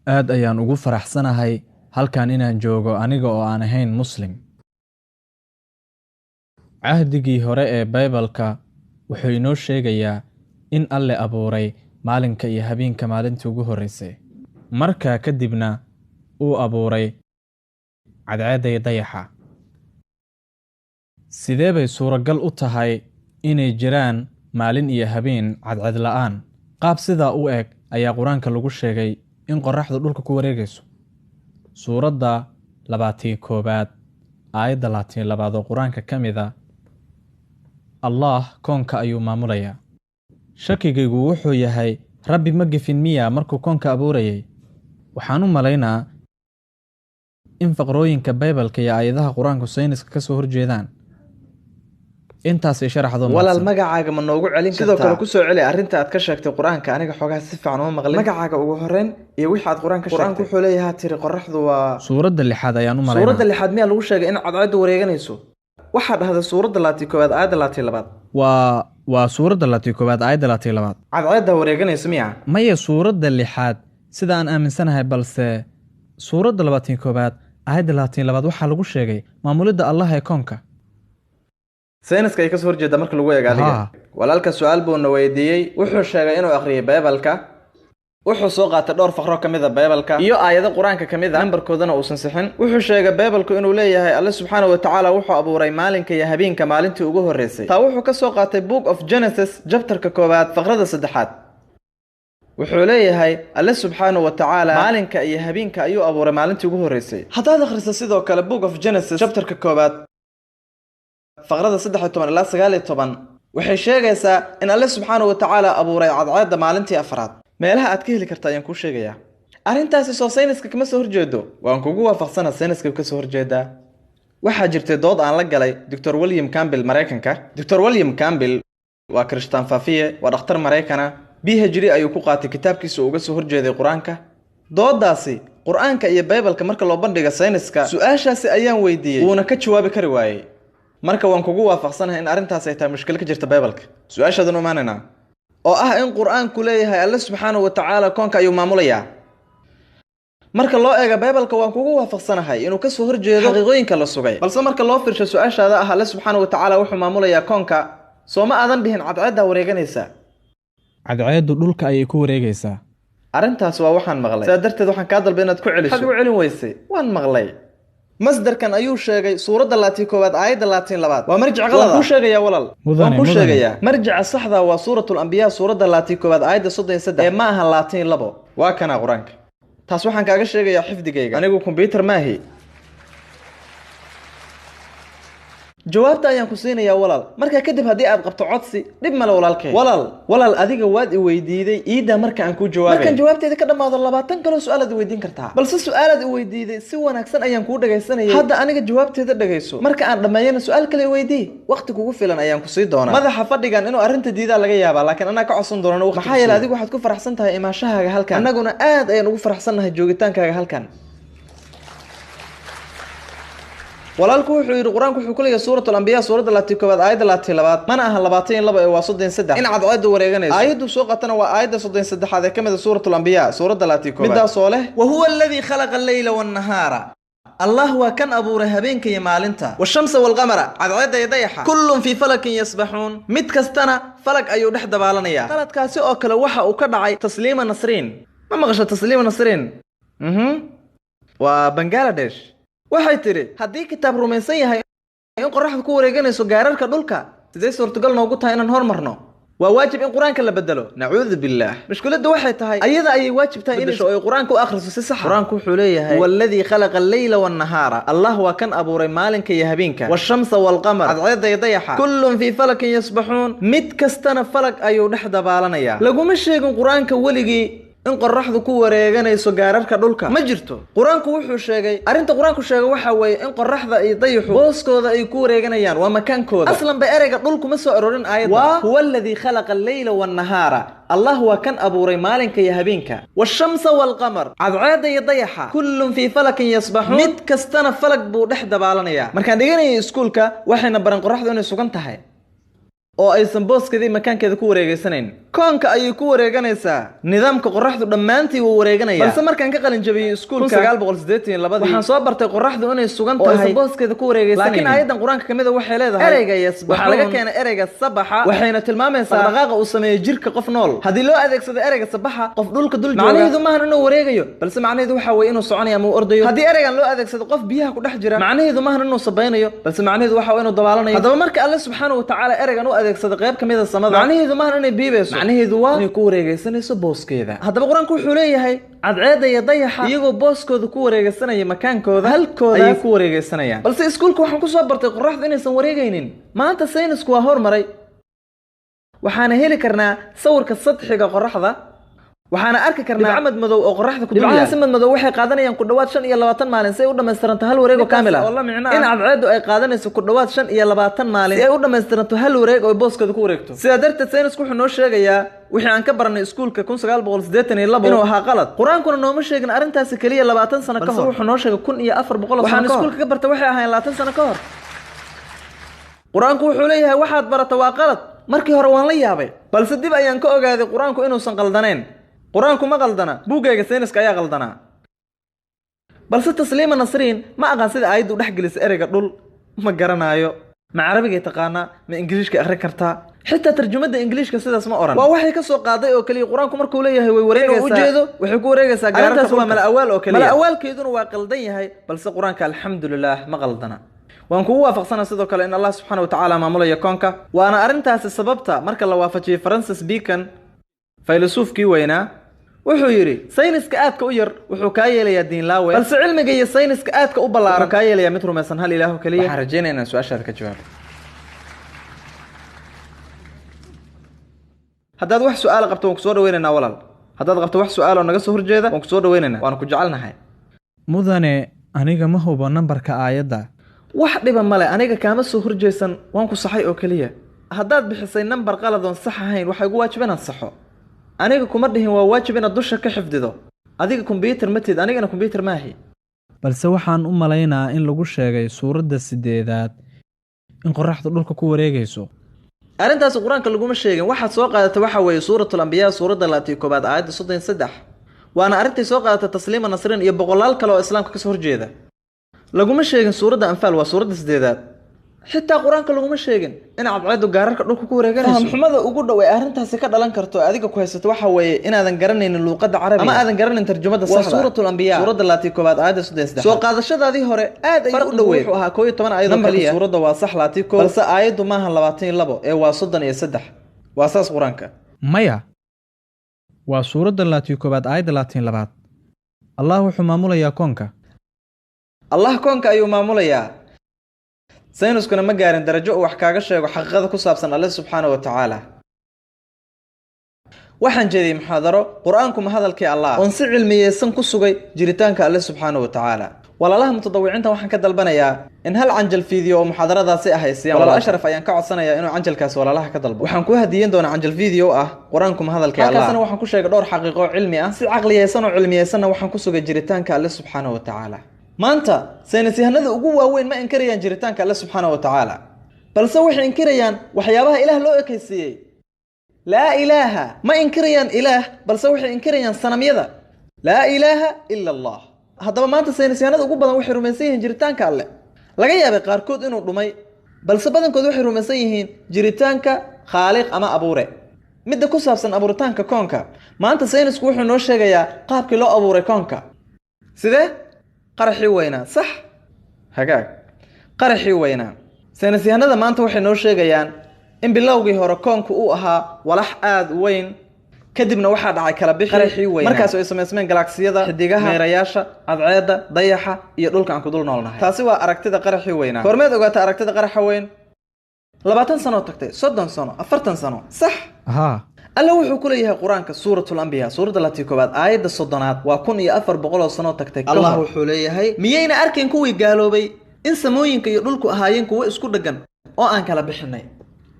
Aad ayaan ugu faraxsanahay halkan inaan joogo aniga oo aan ahayn Muslim. Cahdigii hore ee Baybalka wuxuu inoo sheegayaa in Alle abuuray maalinka iyo habeenka maalintii ugu horreysay. Markaa kadibna uu abuuray cadceedda iyo dayaxa. Sidee bay suuragal u tahay inay jiraan maalin iyo habeen cadceed la'aan? Qaab sidaa u eg ayaa Qur-aanka lagu sheegay in qorraxdu dhulka ku wareegayso. Suuradda 21aad aayadda 22aad oo Qur-aanka ka mid ah, Allah koonka ayuu maamulayaa. Shakigaygu wuxuu yahay, Rabbi ma gefin miyaa markuu koonka abuurayay? Waxaan u malaynaa in faqrooyinka Baybalka iyo aayadaha Qur-aanku sayniska ka soo horjeedaan. Intaas ay sharaxdo. Walaal, magacaaga ma noogu celin kartaa? Sidoo kale kusoo celi arrinta aad ka sheegtay Qur-aanka. Aniga xogaha si fiican uma maqlin. Magacaaga ugu horreyn iyo wixii aad Qur-aan ka sheegtay. Qur-aanku wuxuu leeyahay, tiri, qorraxdu waa Suuradda lixaad ayaan u malaynaa. Suuradda lixaad miyaa lagu sheegay in cadceeddu wareeganayso? Waxaa dhahday suuradda 21aad aayadda 22aad. Waa suuradda 21aad aayadda 22aad. Cadceedda wareeganayso miya? Maya, suuradda lixaad sida aan aaminsanahay, balse suuradda 21aad aayadda 22aad waxaa lagu sheegay maamulidda Allah ee koonka. Sayniska ay kasoo horjeeda marka lagu eego adiga. Walaalka su-aal buu na weydiiyey. Wuxuu sheegay inuu akhriyay Baybalka. Wuxuu soo qaatay dhowr faqro ka mid a Baybalka iyo aayado Qur-aanka ka mid a, nambarkoodana uusan sixin. Wuxuu sheegay Baybalku inuu leeyahay Alle subxaana wa tacaala wuxuu abuuray maalinka iyo habeenka maalintii ugu horreysay. Taa wuxuu ka soo qaatay Book of Genesis, chapterka koowaad, faqrada saddexaad. Wuxuu leeyahay Alle subxaana wa tacaala maalinka iyo habeenka ayuu abuuray maalintii ugu horreysay. Haddaad akhriso sidoo kale Book of Genesis, chapterka koowaad, faqrada 13 ilaa 19, waxay sheegaysaa in Alle subxaana wa tacaala abuuray cadceedda maalintii afraad. Meelaha aad ka heli karta ayaan kuu sheegayaa. Arrintaasi soo sayniska kama soo horjeedo? Waan kugu waafaqsana, sayniska ka soo horjeedaa. Waxaa jirtay dood aan la galay Dr William Campbell, Maraykanka. Dr William Campbell waa Kirishtaan faafiye, waa dhakhtar Maraykana. PhD ayuu ku qaatay kitaabkiisa uu uga soo horjeeday Qur-aanka. Doodaasi Qur-aanka iyo Baybalka marka loo bandhiga sayniska, su-aashaasi ayaan weydiiyey, wuuna ka jawaabi kari waayey. Marka waan kugu waafaqsanahay in arrintaas ay tahay mushkilo ka jirta Baybalka. Su-aashaadan u imaanaynaa oo ah in Qur-aanku leeyahay Alle subxaanahu wa tacaala koonka ayuu maamulayaa. Marka loo eego Baybalka, waan kugu waafaqsanahay inuu kasoo horjeedo xaqiiqooyinka la sugay. Balse marka loo fiirsho su-aashaada ah Alle subxaanahu wa tacaala wuxuu maamulayaa koonka, soo ma aadan dhihin cadceeddaa wareeganaysa? Cadceeddu dhulka ayay ku wareegaysaa. Arrintaas waa waxaan maqlay. Sidaa darteed waxaan kaa dalbay inaad ku celiso. Maxaad ugu celin weysay? Waan maqlay. Masdarkan ayuu sheegay, suuradda 21aad aayadda 22aad. Waa marjic qalad. Waan kuu sheegayaa, walaal. Mudane, waan kuu mudane. sheegayaa. Marjica saxda waa Suuratul Ambiyaa, suuradda 21aad aayadda 33 ee ma aha 22. Waa kana Qur-aanka. Taas waxaan kaaga sheegayaa xifdigayga. Anigu kombyutar maahi. Jawaabta ayaan ku siinayaa, walaal. Markaa kadib haddii aad qabto codsi, dhib male, walaalkay. Walaal, adiga waad i weydiiday iidda. Marka aan kuu jawaabay, markaan jawaabteeda ka dhammaado, 20 kaloo su-aalaad i weydiin kartaa. Balse su-aalaad i weydiiday si wanaagsan ayaan kuu dhagaysanayay. Hadda aniga jawaabteeda dhagayso. Marka aan dhammeeyana su-aal kale i weydii. Waqti kugu filan ayaan ku sii doonaa. Madaxa fadhigan inuu arrinta diidaa laga yaabaa, laakiin anaa ka codsan doonana waqti. Maxaa yeelay adigu waxaad ku faraxsan tahay imaanshahaaga halkan, annaguna aad ayaan ugu faraxsannahay joogitaankaaga halkan. Walaalku wuxuu yidhi Qur-aanku wuxuu ku leeyahay Suurat Alambiya, suuradda 21aad aayadda 22aad, mana aha 22 ee waa 33, in cadceeddu wareeganayso. Aayaddu soo qatana waa aayadda 33aad ee ka mid a Suurat Alambiya, suuradda 21aad, midaasoo leh: "Wa huwa aladii khalaqa alleyla wannahaara", Allah waa kan abuuray habeenka iyo maalinta, "washamsa walqamara", cadceedda iyo dayaxa, "kullun fii falakin yasbaxuun", mid kastana falag ayuu dhex dabaalanayaa. Qaladkaasi oo kale waxa uu ka dhacay Tasliima Nasriin. Ma maqasho Tasliima Nasriin? Waa Bangaladesh. Waxay tidhi haddii kitaab rumaysan yahay in qoraxdu ku wareeganayso gaararka dhulka, sidee suurtagal noogu tahay inaan hormarno? Waa waajib in Qur-aanka la bedelo. Nacuudu billaah. Mushkiladdu waxay tahay ayada ayay waajib tahay inay bedesho oo ay Qur-aanka u akhriso si sax. Qur-aanku wuxuu leeyahay: "Huwa aladii khalaqa alleyla wannahaara", Allah waa kan abuuray maalinka iyo habeenka, "washamsa walqamar", cadceedda iyo dayaxa, "kullun fii falakin yasbaxuun", mid kastana falag ayuu dhex dabaalanayaa. Laguma sheegin Qur-aanka weligii in qoraxdu ku wareeganayso gaararka dhulka. Ma jirto. Qur-aanku wuxuu sheegay, arrinta Qur-aanku sheegay waxa weeye in qoraxda iyo dayaxu booskooda ay ku wareeganayaan, waa makaankooda. Aslan ba ereyga dhulku ma soo arorin aayadda. Waa "huwa aladii khalaqa alleyla wannahaara", Allah waa kan abuuray maalinka iyo habeenka, "washamsa walqamar", cadceedda iyo dayaxa, "kullun fii falakin yasbaxuun", mid kastana falag buu dhex dabaalanayaa. Markaan dhiganayay iskuulka waxayna baran qoraxdu inay sugan tahay oo aysan booskeedii makaankeeda ku wareegeysanayn. Koonka ayay ku wareeganaysaa. Nidaamka qorraxdu dhammaantii wuu wareeganaya. Balse markaan ka qalin jabiyey iskuulka 1982, waxaan soo bartay qorraxdu inay sugan tahay oo aysan booskeeda ku wareegaysanaynin. Laakiin aayaddan Qur-aanka kamid a waxay leedahay ereyga yasbaxuun waxaa laga keenay ereyga sabaxa, waxayna tilmaamaysaa dhaqdhaqaaqa uu sameeyo jirka qof nool. Haddii loo adeegsado ereyga sabaxa qof dhulka dul jooga, macnaheedu maahan inuu wareegayo, balse macnaheedu waxa weeye inuu soconayo ama uu ordayo. Haddii ereygan loo adeegsado qof biyaha ku dhex jira, macnaheedu maahan inuu sabaynayo, balse macnaheedu waxa weeye inuu dabaalanayo. Haddaba marka Alle subxaanahu watacaala ereygan u adeegsado qayb kamid a samada, macnaheedu maahan inay biibayso, macnaheedu waa inay ku wareegaysanayso booskeeda. Haddaba Qur-aanku wuxuu leeyahay cadceedda iyo dayaxa iyagoo booskooda ku wareegaysanaya makaankooda, halkooda ayay ku wareegaysanayaan. Balse iskuulka waxaan ku soo bartay qorraxdu inaysan wareegaynin. Maanta saynisku waa hormaray, waxaana heli karnaa sawirka sadxiga qorraxda, waxaana arki karnaa dhibco madmadow oo qorraxda ku dul yaal. Dhibcahaasi madmadow waxay qaadanayaan ku dhowaad 25 maalin si ay u dhammaystiranto hal wareeg oo kaamil ah, in cadceeddu ay qaadanayso ku dhowaad 25 maalin si ay u dhammaystiranto hal wareeg oo booskooda ku wareegto. Sidaa darteed saynisku wuxuu noo sheegayaa wixii aan ka baranay iskuulka 1982 inuu ahaa qalad. Qur-aankuna nooma sheegin arrintaasi keliya 20 sano ka hor, balse wuxuu noo sheegay 1400 sano ka hor. Waxaan iskuulka ka bartay waxay ahaayeen 20 sano ka hor. Qur-aanku wuxuu leeyahay waxaad barata waa qalad. Markii hore waan la yaabay, balse dib ayaan ka ogaaday Qur-aanku inuusan qaldanayn. Qur-aanku ma qaldana, buuggayga sayniska ayaa qaldanaa. Balse Tasliima Nasriin ma aqaan sida aayaddu u dhex gelisay ereyga dhul, ma garanaayo. Ma carabigay taqaanaa? Ma ingiliishka akhri kartaa? Xitaa tarjumadda ingiliishka sidaas ma oran. Waa waxay ka soo qaaday oo keliya Qur-aanku markuu leeyahay way wareegaysaa, ujeedo waxay ku wareegaysaa gaararka. Arrintaas waa mala awaal oo keliya, mala awaalkeeduna waa qaldan yahay, balse Qur-aanka alxamdulilah ma qaldana. Waan kugu waafaqsana sidoo kale in Allah subxaana wa tacaala maamulayo koonka, waana arrintaasi sababta marka la waafajiyey Francis Bacon, faylasuufkii weynaa, wuxuu yidhi sayniska aadka u yar wuxuu kaa yeelayaa diinlaawe, balse cilmiga iyo sayniska aadka u ballaaran wuxuu kaa yeelayaa mid rumaysan hal ilaaho keliya. Waxaan rajeynaya inaan su-aashaada ka jawaabo. Haddaad wax su-aal qabto waan kusoo dhaweynaynaa walaal. Haddaad qabto wax su-aal oo naga soo horjeeda waan kusoo dhaweynaynaa, waana ku jecelnahay. Mudane, aniga ma hubo nambarka aayadda. Wax dhiba male, aniga kaama soo horjeesan, waan ku saxay oo keliya. Haddaad bixisay nambar qalad oon sax ahayn, waxaa igu waajib inaan saxo. Aniga kuma dhihin waa waajib inaad dusha ka xifdido. Adiga kombyuutar ma tid, anigana kombyuutar maahi. Balse waxaan u malaynaa in lagu sheegay suuradda 8aad in qorraxdu dhulka ku wareegayso. Arrintaasi Qur-aanka laguma sheegin. Waxaad soo qaadatay waxa weeye Suuratul Ambiyaa, suuradda 21aad, aayadda 33, waana arintay soo qaadatay Tasliima Nasriin iyo boqolaal kale oo islaamka kasoo horjeeda. Laguma sheegin suuradda Anfaal, waa suuradda 8aad. Xitaa Qur-aanka laguma sheegin in cadceeddu gaararka dhulka ku wareeganayso. Fahamxumada ugu dhow ee arrintaasi ka dhalan karto adiga ku haysato waxa weeye inaadan garanaynin luuqadda carabiga ama aadan garanayn tarjumada saxda. Waa Suuratul Ambiyaa, suuradda 21aad, aayadda 33. Soo qaadashadaadii hore aad ayay u dhoweyd, wuxuu ahaa 11 aayadoo kaliya. Suuradda waa sax 21, balse aayaddu maahan 22 ee waa 33. Waa saas Qur-aanka. Maya, waa suuradda 21aad, aayadda 22aad. Allah wuxuu maamulayaa koonka. Allah koonka ayuu maamulayaa. Sayniskuna ma gaarin darajo uu wax kaaga sheego xaqiiqada ku saabsan Alle subxaana wa tacaala. Waxaan jeediyey muxaadaro Qur-aanku ma hadalkii Allah, oon si cilmiyeysan ku sugay jiritaanka Alle subxaana wa tacaala. Walaalaha mutadawiciinta waxaan ka dalbanayaa in hal canjal fiidiyo oo muxaadaradaasi ah ay siiyaan. Walaal Ashraf ayaan ka codsanayaa inuu canjalkaasi walaalaha ka dalbo. Waxaan ku hadiyen doonaa canjal fiidiyo ah Qur-aanku ma hadalkii Allah. Halkaasna waxaan ku sheegay dhowr xaqiiqo oo cilmi ah, si caqliyeysan oo cilmiyeysanna waxaan ku sugay jiritaanka Alle subxaana wa tacaala. Maanta saynis yahanada ugu waaweyn ma inkarayaan jiritaanka Alle subxaana wa tacaala, balse waxay inkirayaan waxyaabaha ilaah loo ekaysiiyey. Laa ilaaha ma inkirayaan ilaah, balse waxay inkirayaan sanamyada. Laa ilaaha ila Allah. Haddaba maanta saynis yahanada ugu badan waxay rumaysan yihiin jiritaanka Alle. Laga yaabay qaarkood inuu dhumay, balse badankood waxay rumaysan yihiin jiritaanka khaaliq ama abuure. Midda ku saabsan abuuritaanka koonka, maanta saynisku wuxuu noo sheegayaa qaabkii loo abuuray koonka. Sidee? Qaraxii weynaa. Sax, hagaag, qaraxii weynaa. Saynisyahanada maanta waxay noo sheegayaan in bilowgii hore koonku uu ahaa walax aad u weyn, kadibna waxaa dhacay kala bixi qaraxii weynaa, markaas ay samaysmeen galaksiyada, xidigaha, meerayaasha, cadceedda, dayaxa iyo dhulka aan ku dul noolnahay. Taasi waa aragtida qaraxii weynaa. Goormeed ogaata aragtida qaraxa weyn? 20 sano tagtay, 30 sano, 40 sano, sax? Haa. Alla wuxuu ku leeyahay Qur-aanka Suuratul Ambiya, suuradda 21aad, aayadda 30aad, waa 1400 sano tagtay. Allah wuxuu leeyahay miyayna arkayn kuwii gaaloobay in samooyinka iyo dhulku ahaayeen kuwo isku dheggan oo aan kala bixinay?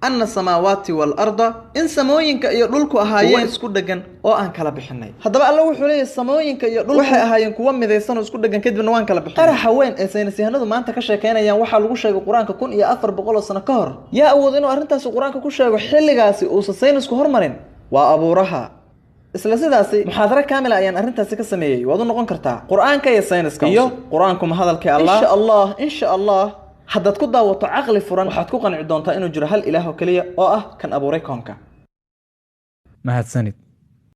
Anna samaawaati waalarda, in samooyinka iyo dhulku ahaayeen isku dheggan oo aan kala bixinay. Haddaba Alla wuxuu leeyahay samooyinka iyo dhulku waxay ahaayeen kuwo midaysan oo isku dheggan, kadibna waan kala bixinay. Qaraxa weyn ee saynis yahanadu maanta ka sheekeynayaan waxaa lagu sheegay Qur-aanka 1400 sano ka hor. Yaa awood inuu arrintaasi Qur-aanka ku sheego xilligaasi uusan saynisku hormarin? Waa abuuraha. Isla sidaasi muxaadaro kaamila ayaan arrintaasi ka sameeyey. Waad u noqon kartaa Qur-aanka iyo sayniska iyo Qur-aanku ma hadalkii Allah. Insha Allah, insha Allah, haddaad ku daawato caqli furan, waxaad ku qanci doontaa inuu jiro hal ilaah oo keliya oo ah kan abuuray koonka. Mahadsanid.